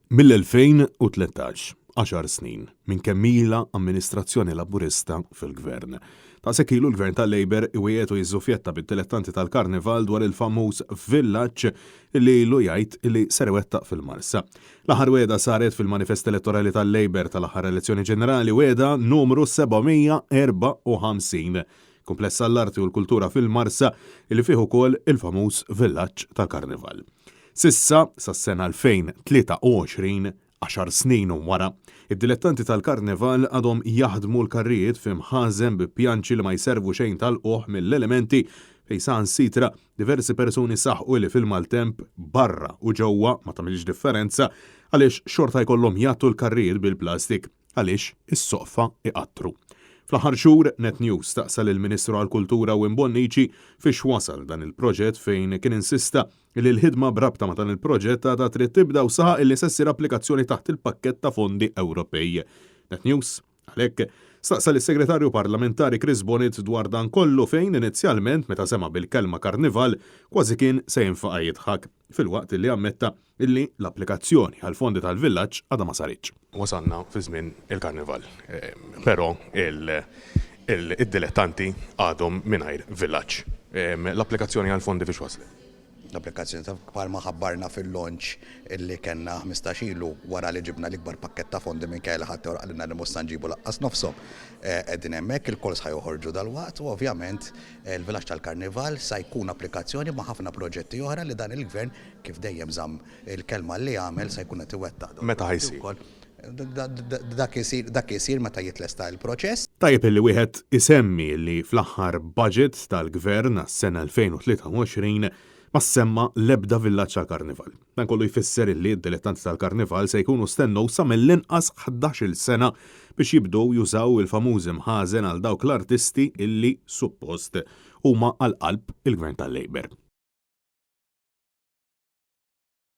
Mill-2013, għaxar snin, minn kemm ilha amministrazzjoni Laburista fil-Gvern. Daqshekk ilu l-Gvern tal-Labour iwiegħed u jiżżufjetta bid-dilettanti tal-Karnival dwar il-famuż villaġġ li ilu jgħid li ser iwettaq fil-Marsa. L-aħħar wegħda saret fil-manifest elettorali tal-Labour tal-aħħar elezzjoni ġenerali, wegħda numru 754. Kumpless għall-arti u l-kultura fil-Marsa li fih ukoll il-famuż villaġġ tal-Karnival. S'issa, sas-sena 2023, għaxar snin wara, id-dilettanti tal-Karnival għadhom jaħdmu l-karrijiet fi mħażen bi pjanċi li ma jservu xejn ta' lqugħ mill-elementi fejn saħansitra diversi persuni saħqu li fil-maltemp barra u ġewwa ma tagħmilx differenza għaliex xorta jkollhom jgħattu l-karrijiet bil-plastik. għaliex is-soqfa iqattru. Fl-aħħar xhur, Net News staqsa lill-Ministru għall-Kultura Wim Bonnici fiex wasal dan il-proġett fejn kien insista li l-ħidma b'rabta ma' dan il-proġett għadha trid tibda u saħaq illi se ssir applikazzjoni taħt il-pakkett ta' fondi Ewropej. Net News, għalhekk, staqsa lis-Segretarju Parlamentari Chris Bonett dwar dan kollu fejn inizjalment meta sema' bil-kelma karnival kważi kien se jinfaqa' jidħak, filwaqt illi ammetta Illi l-applikazzjoni għall-fondi tal-villaġġ għadha ma saritx. Wasalna fi żmien il-Karnival, però id-dilettanti għadhom mingħajr villaġġ. L-applikazzjoni għall-fondi fiex waslet? L-applikazzjoni ta' bħalma ħabbarna fil-launch illi kellna 15 ilu wara li ġibna l-ikbar pakkett ta' fondi minkejja li ħadd qalilna li mhux sa nġibu laqqas nofshom. Qegħdin hemmhekk, il-calls ħa joħorġu dalwaqt u ovvjament il-villaġġ tal-Karnival sa jkun applikazzjoni ma' ħafna proġetti oħra li dan il-Gvern Kif dejjem żamm il-kelma li għamel se jkun qed iwettaq dawn Meta ħa jsir? ukoll. Dak isir dak isir meta jitlesta l-proċess. Tajjeb illi wieħed isemmi li fl-aħħar budget tal-Gvern għas-sena 2023 ma ssemma l-ebda villaġġ għall-Karnival. Dan kollu jfisser illi d-dilettanti tal-Karnival se jkunu stennew sa mill-inqas ħdax-il sena biex jibdew jużaw il-famużi mħażen għal dawk l-artisti illi, suppost, huma għal qalb il-Gvern tal-Labour.